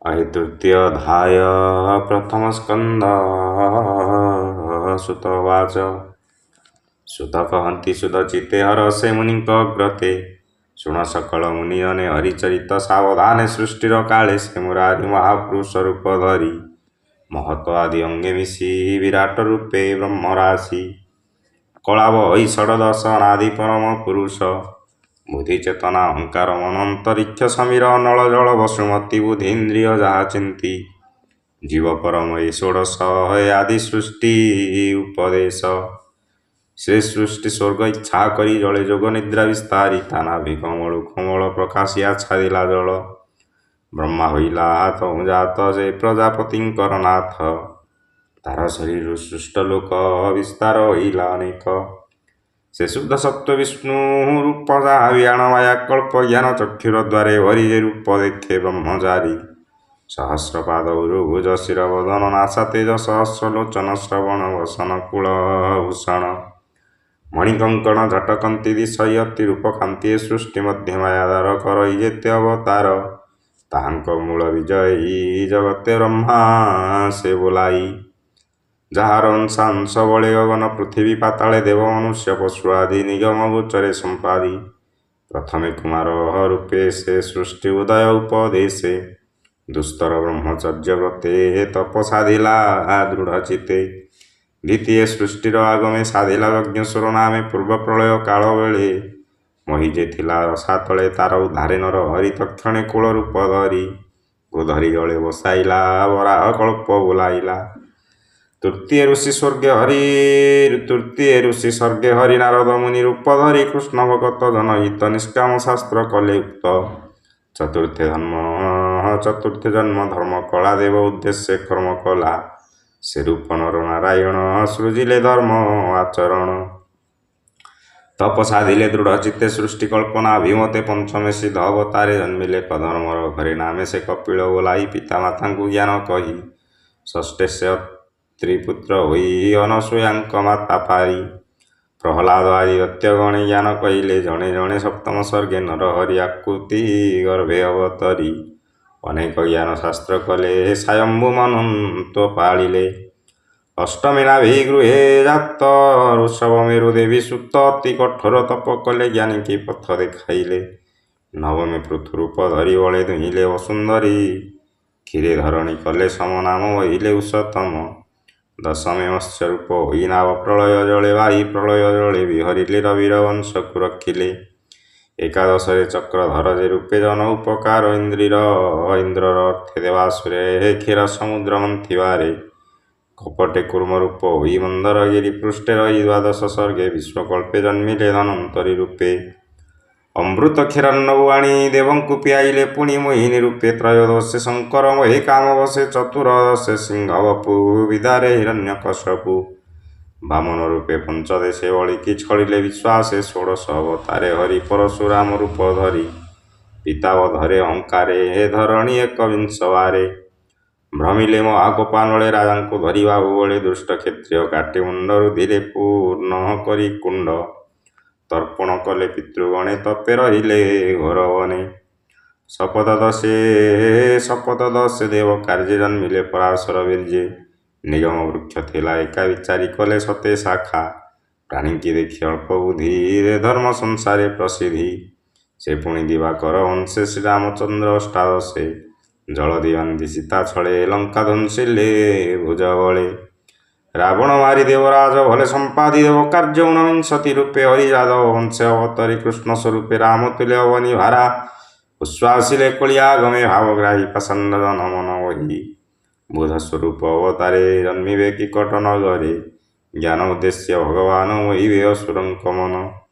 ଏହି ତୃତୀୟ ଅଧ୍ୟାୟ ପ୍ରଥମ ସ୍କନ୍ଧ। ସୂତ ଉବାଚ। ସୂତ କହନ୍ତି ସୁଧ ଚିତ୍ତେ ହରଷେ ମୁନିଙ୍କ ଅଗ୍ରତେ, ଶୁଣ ସକଳ ମୁନିଜନେ, ହରିଚରିତ ସାବଧାନେ। ସୃଷ୍ଟିର କାଳେ ସେ ମୁରାରୀ ମହାପୁରୁଷ ରୂପ ଧରି, ମହତ ଆଦି ଅଙ୍ଗେ ମିଶି ବିରାଟ ରୂପେ ବ୍ରହ୍ମରାଶି। କଳାବ ହୋଇ ଷଡ଼ଦଶ ଅନାଦି ପରମ ପୁରୁଷ, ବୁଦ୍ଧି ଚେତନା ଅହଙ୍କାର ମନ ଅନ୍ତରୀକ୍ଷ ସମୀର ନଳ ଜଳ ବସୁମତୀ ବୁଦ୍ଧି ଇନ୍ଦ୍ରିୟ ଯାହା ଚିନ୍ତି, ଜୀବ ପରମ ଏ ଷୋଡ଼ଶ ଏ ଆଦି ସୃଷ୍ଟି ଉପଦେଶ। ସେ ସୃଷ୍ଟି ସ୍ୱର୍ଗ ଇଚ୍ଛା କରି ଜଳେ ଯୋଗ ନିଦ୍ରା ବିସ୍ତାରି, ତା ନାଭି କମଳୁ କୋମଳ ପ୍ରକାଶି ଆଚ୍ଛାଦିଲା ଜଳ। ବ୍ରହ୍ମା ହୋଇଲା ତହୁଁ ଜାତ, ସେ ପ୍ରଜାପତିଙ୍କର ନାଥ, ତାର ଶରୀରରୁ ସୃଷ୍ଟ ଲୋକ ବିସ୍ତାର ହୋଇଲା ଅନେକ। ସେ ଶୁଦ୍ଧ ସତ୍ୱ ବିଷ୍ଣୁ ରୂପ ଯାହା ବିଆଣ ମାୟା କଳ୍ପ ଜ୍ଞାନ ଚକ୍ଷୁର ଦ୍ୱାରେ ଭରି ଯେ ରୂପ ଦେଖେ ବ୍ରହ୍ମଚାରୀ। ସହସ୍ର ପାଦ ଉରୁ ଭୁଜ ଶିର ବଦନ ନାସା ତେଜ ସହସ୍ର ଲୋଚନ ଶ୍ରବଣ ବସନ କୁଳ ଭୂଷଣ ମଣିକଙ୍କଣ ଝଟକନ୍ତି ଦିଶଇ ଅତି ରୂପ କାନ୍ତି। ଏ ସୃଷ୍ଟି ମଧ୍ୟ ମାୟାଧର କରଇ ଯେତେ ଅବତାର, ତାହାଙ୍କ ମୂଳ ବୀଜ ଏହି ଜଗତେ ବ୍ରହ୍ମା ସେ ବୋଲାଇ। ଯାହାର ଅଂଶାଂଶ ବଳେ ଗଗନ ପୃଥିବୀ ପାତାଳେ, ଦେବ ମନୁଷ୍ୟ ପଶୁ ଆଦି ନିଗମ ଗୋଚରେ ସମ୍ପାଦି। ପ୍ରଥମେ କୁମାର ରୂପେ ସେ ସୃଷ୍ଟି ଉଦୟ ଉପଦେଶେ, ଦୁସ୍ତର ବ୍ରହ୍ମଚର୍ଯ୍ୟ ବ୍ରତେ ତପ ସାଧିଲା ଦୃଢ଼ ଚିତ୍ତେ। ଦ୍ୱିତୀୟ ସୃଷ୍ଟିର ଆଗମେ ସାଧିଲା ଯଜ୍ଞେଶ୍ୱର ନାମେ, ପୂର୍ବ ପ୍ରଳୟ କାଳ ବେଳେ। ମହି ଯେ ଥିଲା ରସାତଳେ ତାର ଉଦ୍ଧାରେ ନର ହରି ତକ୍ଷଣେ କୂଳ ରୂପ ଧରି, ଗୋଧରି ଜଳେ ବସାଇଲା ବରାହ କଳ୍ପ ବୁଲାଇଲା। ତୃତୀୟ ଋଷି ସ୍ୱର୍ଗେ ହରି, ତୃତୀୟ ଋଷି ସ୍ୱର୍ଗେ ହରି ନାରଦ ମୁନି ରୂପ ଧରି, କୃଷ୍ଣ ଭଗତ ଜନହିତ ନିଷ୍କାମ ଶାସ୍ତ୍ର କଲେ ଉକ୍ତ। ଚତୁର୍ଥେ ଧର୍ମ, ଚତୁର୍ଥେ ଜନ୍ମ ଧର୍ମ କଳା ଦେବ ଉଦ୍ଦେଶ୍ୟ କର୍ମ କଲା, ସେ ରୂପ ନର ନାରାୟଣ ସୃଜିଲେ ଧର୍ମ ଆଚରଣ। ତପ ସାଧିଲେ ଦୃଢ଼ ଚିତ୍ତେ ସୃଷ୍ଟି କଳ୍ପନା ଅଭିମତେ, ପଞ୍ଚମେ ସିଦ୍ଧ ଅବତାରେ ଜନ୍ମିଲେ କଧର୍ମର ଘରେ, ନାମେ ସେ କପିଳ ବୋଲାଇ ପିତା ମାତାଙ୍କୁ ଜ୍ଞାନ କହି। ଷଷ୍ଠେ ସେ ତ୍ରିପୁତ୍ର ହୋଇ ଅନସୂୟାଙ୍କ ମାତା ପାଇ, ପ୍ରହ୍ଲାଦ ଆଦି ଦୈତ୍ୟଗଣେ ଜ୍ଞାନ କହିଲେ ଜଣେ ଜଣେ। ସପ୍ତମ ସର୍ଗେ ନରହରି ଆକୃତି ଗର୍ଭେ ଅବତରି, ଅନେକ ଜ୍ଞାନ ଶାସ୍ତ୍ର କଲେ ସ୍ୱୟମ୍ଭୁ ମନୁତ୍ୱ ପାଳିଲେ। ଅଷ୍ଟମୀ ନାଭି ଗୃହେ ଜାତ ଋଷଭ ମେରୁ ଦେବୀ ସୁତ, ଅତି କଠୋର ତପ କଲେ ଜ୍ଞାନୀକି ପଥ ଦେଖାଇଲେ। ନବମୀ ପୃଥୁ ରୂପ ଧରି ବଳେ ଦୁହିଁଲେ ବସୁନ୍ଧରୀ, କ୍ଷୀରେ ଧରଣୀ କଲେ ସମ ନାମ ବହିଲେ ଉଷତମ। ଦଶମେ ମତ୍ସ୍ୟ ରୂପ ହୋଇ ନାବ ପ୍ରଳୟ ଜଳେ ବାହି ପ୍ରଳୟ ଜଳେ ବିହରିଲେ ରବିର ବଂଶକୁ ରଖିଲେ। ଏକାଦଶରେ ଚକ୍ରଧର ଯେ ରୂପେ ଜନ ଉପକାର ଇନ୍ଦ୍ରିର ଇନ୍ଦ୍ରର ଅର୍ଥେ ଦେବାସୁରେ କ୍ଷୀର ସମୁଦ୍ର ମନ୍ଥିବାରେ, କପଟେ କୂର୍ମ ରୂପ ହୋଇ ମନ୍ଦରଗିରି ପୃଷ୍ଠେ ରହି। ଦ୍ୱାଦଶ ସର୍ଗେ ବିଶ୍ୱକଳ୍ପେ ଜନ୍ମିଲେ ଧନ୍ୱନ୍ତରୀ ରୂପେ, ଅମୃତ କ୍ଷୀରାର୍ଣ୍ଣବ ଆଣି ଦେବଙ୍କୁ ପିଆଇଲେ ପୁଣି ମୋହିନୀ ରୂପେ। ତ୍ରୟୋଦଶେ ଶଙ୍କର ମହେ କାମ ବସେ, ଚତୁର୍ଦଶେ ସିଂହ ବପୁ ବିଦାରେ ହିରଣ୍ୟକଶପୁ। ବାମନ ରୂପେ ପଞ୍ଚଦଶେ ବଳିକି ଛଳିଲେ ବିଶ୍ୱାସେ। ଷୋଡ଼ଶ ଅବତାରେ ହରି ପରଶୁରାମ ରୂପ ଧରି, ପିତାବଧରେ ଅହଙ୍କାରେ ଧରଣୀ ଏକବିଂଶ ବାରେ। ଭ୍ରମିଲେ ମହାକୋପାନଳେ ରାଜାଙ୍କୁ ଧରିବା ବଳେ, ଦୁଷ୍ଟ କ୍ଷତ୍ରିୟ କାଟି ମୁଣ୍ଡରୁ ଧୀରେ ପୂର୍ଣ୍ଣ କରି କୁଣ୍ଡ। ତର୍ପଣ କଲେ ପିତୃଗଣେ ତପେ ରହିଲେ ଘୋର ବନେ। ସପତଦଶେ, ସପତଦଶେ ଦେବ କାର୍ଯ୍ୟେ ଜନ୍ମିଲେ ପରାଶର ବୀର୍ଯ୍ୟେ, ନିଗମ ବୃକ୍ଷ ଥିଲା ଏକା ବିଚାରି କଲେ ସତେ ଶାଖା। ପ୍ରାଣୀଙ୍କି ଦେଖି ଅଳ୍ପ ବୁଦ୍ଧିରେ ଧର୍ମ ସଂସାରେ ପ୍ରସିଦ୍ଧି। ସେ ପୁଣି ଦିବାକର ବଂଶେ ଶ୍ରୀରାମଚନ୍ଦ୍ର ଅଷ୍ଟାଦଶେ, ଜଳଧି ବାନ୍ଧି ସୀତା ଛଳେ ଲଙ୍କା ଧ୍ୱଂସିଲେ ଭୁଜ ବଳେ। ରାବଣ ମାରି ଦେବରାଜ ଭଲେ ସମ୍ପାଦି ଦେବ କାର୍ଯ୍ୟ, ଊନବିଂଶତି ରୂପେ ହରି ଯାଦବ ବଂଶେ ଅବତରି, କୃଷ୍ଣ ସ୍ୱରୂପେ ରାମ ତୁଲେ ଅବନୀ ଭାରା। ଉଶ୍ୱାସିଲେ କଳିଆ ଗମେ ଭାବଗ୍ରାହୀ ପାଷଣ୍ଡ ଜନ ମନ ବହି, ବୁଧ ସ୍ୱରୂପ ଅବତାରେ ଜନ୍ମିବେ କିକଟ ନଗରେ, ଜ୍ଞାନ ଉଦ୍ଦେଶ୍ୟ ଭଗବାନ ମୋହିବେ ଅସୁରଙ୍କ ମନ।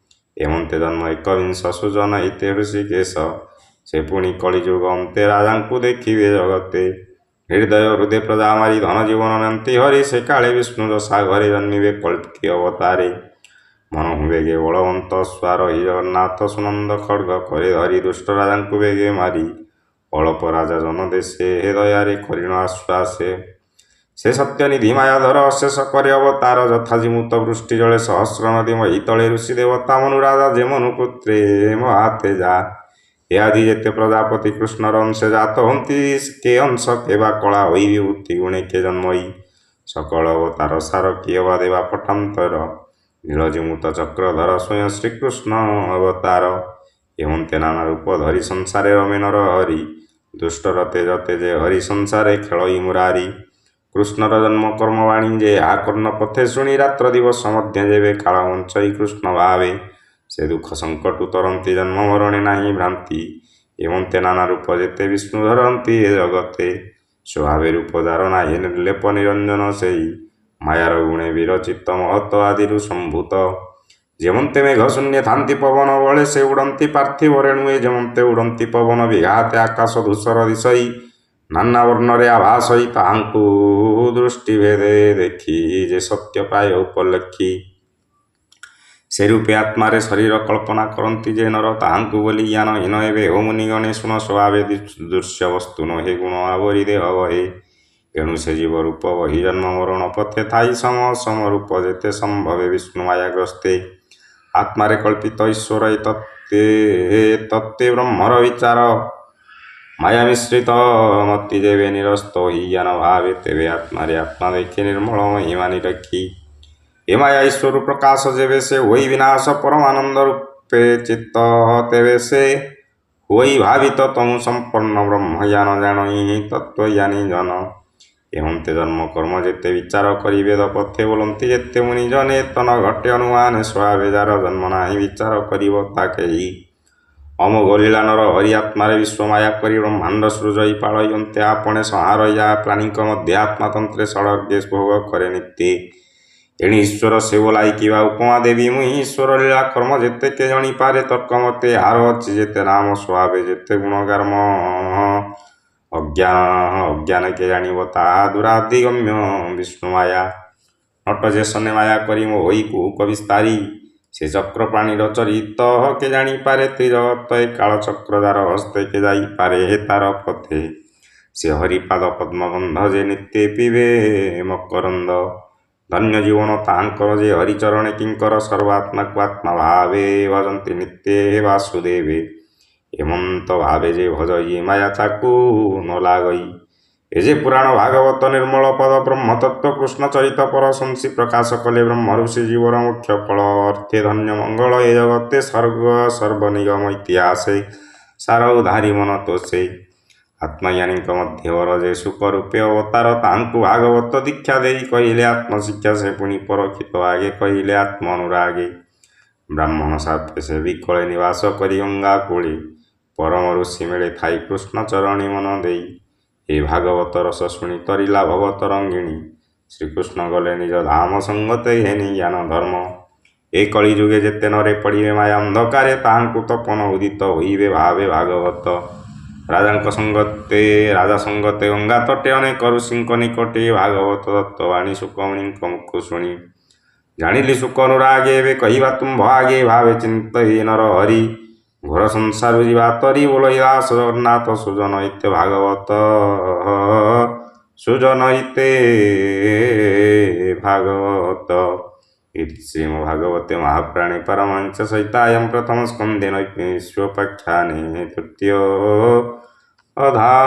ଏମନ୍ତେ ଜନ୍ମ ଏକବିଂଶ ସୁଜନ ହିତେ ହୃଷିକେଶ, ସେ ପୁଣି କଳିଯୁଗ ଅନ୍ତେ ରାଜାଙ୍କୁ ଦେଖିବେ ଜଗତେ। ହୃଦୟ ହୃଦୟ ପ୍ରଜା ମାରି ଧନ ଜୀବନ ନିଅନ୍ତି ହରି, ସେ କାଳେ ବିଷ୍ଣୁ ଯଶା ଘରେ ଜନ୍ମିବେ କଳ୍କି ଅବତାରେ। ମନ ବେଗେ ବଳବନ୍ତ ସ୍ୱାରହି ଜଗନ୍ନାଥ ସୁନନ୍ଦ ଖଡ଼ଗ କରେ ଧରି, ଦୁଷ୍ଟ ରାଜାଙ୍କୁ ବେଗେ ମାରି। ଅଳପ ରାଜା ଜନ ଦେଶେ ଦୟାରେ କରିଣ ଆଶ୍ୱାସେ। ସେ ସତ୍ୟନିଧି ମାୟାଧର ଅଶେଷ କରେ ଅବତାର, ଯଥା ଜିମୂତ ବୃଷ୍ଟି ଜଳେ ସହସ୍ର ନଦୀ ମହୀତଳେ। ଋଷି ଦେବତା ମନୁ ରାଜା ଯେ ମନୁ ପୁତ୍ରେ ମହାତେଜା, ଏ ଆଦି ଯେତେ ପ୍ରଜାପତି କୃଷ୍ଣର ଅଂଶେ ଜାତ ହୁଅନ୍ତି, କେ ଅଂଶ କେ ବା କଳା ହୋଇ ବିଭୂତି ଗୁଣେ କେ ଜନ୍ମଇ। ସକଳ ଅବତାର ସାର କିଏ ବା ଦେବା ପଟାନ୍ତର, ନୀଳଜିମୂତ ଚକ୍ରଧର ସ୍ୱୟଂ ଶ୍ରୀକୃଷ୍ଣ ଅବତାର। ଏମନ୍ତେ ନାନା ରୂପ ଧରି ସଂସାରେ ରମେ ନର ହରି, ଦୁଷ୍ଟର ତେଜ ତେଜେ ହରି ସଂସାରେ ଖେଳଇ ମୁରାରୀ। କୃଷ୍ଣର ଜନ୍ମ କର୍ମବାଣୀ ଯେ ଏହା କର୍ଣ୍ଣ ପଥେ ଶୁଣି, ରାତ୍ର ଦିବସ ମଧ୍ୟ ଯେବେ କାଳ ବଞ୍ଚଇ କୃଷ୍ଣ ଭାବେ। ସେ ଦୁଃଖ ସଙ୍କଟୁ ତରନ୍ତି ଜନ୍ମ ମରଣେ ନାହିଁ ଭ୍ରାନ୍ତି, ଏମନ୍ତେ ନାନା ରୂପ ଯେତେ ବିଷ୍ଣୁ ଧରନ୍ତି ଏ ଜଗତେ। ସ୍ୱଭାବେ ରୂପ ଯାର ନାହିଁ ନିର୍ଲେପ ନିରଞ୍ଜନ ସେଇ, ମାୟାର ଗୁଣେ ବିରଚିତ ମହତ ଆଦିରୁ ସମ୍ଭୂତ। ଯେମନ୍ତେ ମେଘ ଶୂନ୍ୟେ ଥାନ୍ତି ପବନ ବଳେ ସେ ଉଡ଼ନ୍ତି ପାର୍ଥିବ ରେଣୁଏ, ଯେମନ୍ତେ ଉଡ଼ନ୍ତି ପବନ ବିଘାତେ ଆକାଶ ଧୂସର ଦିଶଇ। ନାନା ବର୍ଣ୍ଣରେ ଆଭାସଇ ତାହାଙ୍କୁ ଦୃଷ୍ଟି ଭେଦେ ଦେଖି, ଯେ ସତ୍ୟ ପ୍ରାୟ ଉପଲକ୍ଷି। ସେ ରୂପେ ଆତ୍ମାରେ ଶରୀର କଳ୍ପନା କରନ୍ତି ଯେ ନର, ତାହାଙ୍କୁ ବୋଲି ଜ୍ଞାନହୀନ ଏବେ ହୋ ମୁନିଗଣେ ଶୁଣ। ସ୍ୱଭାବେ ଦୃଶ୍ୟ ବସ୍ତୁ ନୋହେ ଗୁଣ ଆବରି ଦେହ ବହେ, ଏଣୁ ସେ ଜୀବ ରୂପ ବହି ଜନ୍ମ ମରଣ ପଥେ ଥାଇ। ସମ ସମ ରୂପ ଯେତେ ସମ୍ଭବେ ବିଷ୍ଣୁ ମାୟାଗ୍ରସ୍ତେ, ଆତ୍ମାରେ କଳ୍ପିତ ଈଶ୍ୱର ଏ ତତ୍ତ୍ୱେ ତତ୍ତ୍ୱେ ବ୍ରହ୍ମର ବିଚାର। ମାୟା ମିଶ୍ରିତ ମତି ଯେବେ ନିରସ୍ତ ହୋଇ ଜ୍ଞାନ ଭାବେ, ତେବେ ଆତ୍ମାରେ ଆତ୍ମା ଦେଖି ନିର୍ମଳ ମହିମା ନିରଖି। ଏ ମାୟା ଈଶ୍ୱରୁ ପ୍ରକାଶ ଯେବେ ସେ ହୋଇ ବିନାଶ, ପରମାନନ୍ଦ ରୂପେ ଚିତ୍ତ ତେବେ ସେ ହୋଇ ଭାବିତ। ତମୁ ସମ୍ପନ୍ନ ବ୍ରହ୍ମ ଜ୍ଞାନ ଜାଣଇ ତତ୍ତ୍ୱଜ୍ଞାନୀ ଜନ। ଏମନ୍ତେ ଜନ୍ମ କର୍ମ ଯେତେ ବିଚାର କରି ବେଦ ପଥେ ବୋଲନ୍ତି ଯେତେ ମୁନି ଜନେ, ତନ ଘଟେ ଅନୁମାନେ ସ୍ୱଭାବେ ଯାର ଜନ୍ମ ନାହିଁ ବିଚାର କରିବ ତା କେହି। ଅମୋଘ ଲୀଳା ନର ହରି ଆତ୍ମାରେ ବିଶ୍ୱ ମାୟା କରି ବ୍ରହ୍ମାଣ୍ଡ ସୃଜଇ ପାଳଇ ଅନ୍ତେ ଆପଣେ ସଂହାରଇ ପ୍ରାଣୀଙ୍କ ମଧ୍ୟେ। ଆତ୍ମାତନ୍ତ୍ରେ ଷଡ଼ର୍ଗେ ଭୋଗ କରେ ନିତ୍ୟେ, ଏଣି ଈଶ୍ୱର ସେ ବୋଲାଇ କିବା ଉପମା ଦେବୀ ମୁହିଁ। ଈଶ୍ୱର ଲୀଳା କର୍ମ ଯେତେ କେ ଜାଣିପାରେ ତର୍କ ମତେ, ହାର ଅଛି ଯେତେ ନାମ ସ୍ୱଭାବେ ଯେତେ ଗୁଣଗାର୍ମ। ଅଜ୍ଞାନ ଅଜ୍ଞାନ କେ ଜାଣିବ ତାହା ଦୁରାଧିଗମ୍ୟ ବିଷ୍ଣୁ ମାୟା। ନଟ ଯେସନେ ମାୟା କରି ମୋହଇ କୁହୁକ ବିସ୍ତାରୀ, ସେ ଚକ୍ର ପ୍ରାଣୀର ଚରିତ କେ ଜାଣିପାରେ। ତ୍ରିଜଗତ ଏ କାଳଚକ୍ର ଯାର ହସ୍ତେ, କେ ଯାଇପାରେ ତାର ପଥେ। ସେ ହରିପାଦ ପଦ୍ମଗନ୍ଧ ଯେ ନିତ୍ୟେ ପିବେ ମକରନ୍ଦ, ଧନ୍ୟ ଜୀବନ ତାହାଙ୍କର ଯେ ହରିଚରଣେ କିଙ୍କର। ସର୍ବାତ୍ମାକୁ ଆତ୍ମା ଭାବେ ଭଜନ୍ତି ନିତ୍ୟେ ବାସୁଦେବେ, ଏମନ୍ତ ଭାବେ ଯେ ଭଜଇ ମାୟା ତାକୁ ନ ଲାଗଇ। ଏ ଯେ ପୁରାଣ ଭାଗବତ ନିର୍ମଳ ପଦ ବ୍ରହ୍ମତତ୍ତ୍ୱ କୃଷ୍ଣ ଚରିତ ପରଶଂସି ପ୍ରକାଶ କଲେ ବ୍ରହ୍ମ ଋଷି ଜୀବର ମୁଖ୍ୟ ଫଳ ଅର୍ଥେ ଧନ୍ୟ ମଙ୍ଗଳ ଏ ଜଗତେ। ସର୍ଗ ସର୍ବନିଗମ ଇତିହାସେ ସାର ଉଧାରି ମନ ତୋଷେ। ଆତ୍ମଜ୍ଞାନୀଙ୍କ ମଧ୍ୟ ବର ଯେ ସୁଖ ରୂପେ ଅବତାର, ତାହାଙ୍କୁ ଭାଗବତ ଦୀକ୍ଷା ଦେଇ କହିଲେ ଆତ୍ମଶିକ୍ଷା। ସେ ପୁଣି ପରକ୍ଷିତ ଆଗେ କହିଲେ ଆତ୍ମ ଅନୁରାଗେ। ବ୍ରାହ୍ମଣ ସାପେ ସେ ବିକଳେ ନିବାସ କରି ଗଙ୍ଗା କୂଳେ, ପରମ ଋଷି ମେଳେ ଥାଇ କୃଷ୍ଣ ଚରଣୀ ମନ ଦେଇ। ଏ ଭାଗବତ ରସ ଶୁଣି ତରିଲା ଭବ ତରଙ୍ଗିଣୀ, ଶ୍ରୀକୃଷ୍ଣ ଗଲେ ନିଜ ଧାମ ସଙ୍ଗତେ ଘେନି ଜ୍ଞାନ ଧର୍ମ। ଏ କଳି ଯୁଗେ ଯେତେ ନରେ ପଡ଼ିବେ ମାୟା ଅନ୍ଧକାରେ, ତାହାଙ୍କୁ ତପନ ଉଦିତ ହୋଇବେ ଭାବେ ଭାଗବତ। ରାଜାଙ୍କ ସଙ୍ଗତେ ରାଜା ସଙ୍ଗତେ ଗଙ୍ଗା ତଟେ ଅନେକ ଋଷିଙ୍କ ନିକଟେ ଭାଗବତ ତତ୍ତ୍ୱବାଣୀ ଶୁକମୁନିଙ୍କ ମୁଖ ଶୁଣି। ଜାଣିଲି ଶୁକ ଅନୁରାଗେ ଏବେ କହିବା ତୁମ୍ଭ ଆଗେ, ଭାବେ ଚିନ୍ତଇ ନର ହରି ଘୋର ସଂସାରୁ ଯିବା ତରି। ବୋଲଇ ଦାସ ଜଗନ୍ନାଥ ସୁଜନ ଇତେ ଭାଗବତ, ସୁଜନ ଇତେ ଭାଗବତ। ଇତି ଶ୍ରୀମଦ୍ଭାଗବତେ ମହାପୁରାଣେ ପାରମହଂସ ସଂହିତାୟାं ପ୍ରଥମ ସ୍କନ୍ଧେ ନୈମିଷ୍ୟୋପାଖ୍ୟାନେ ତୃତୀୟ ଅଧ୍ୟାୟ।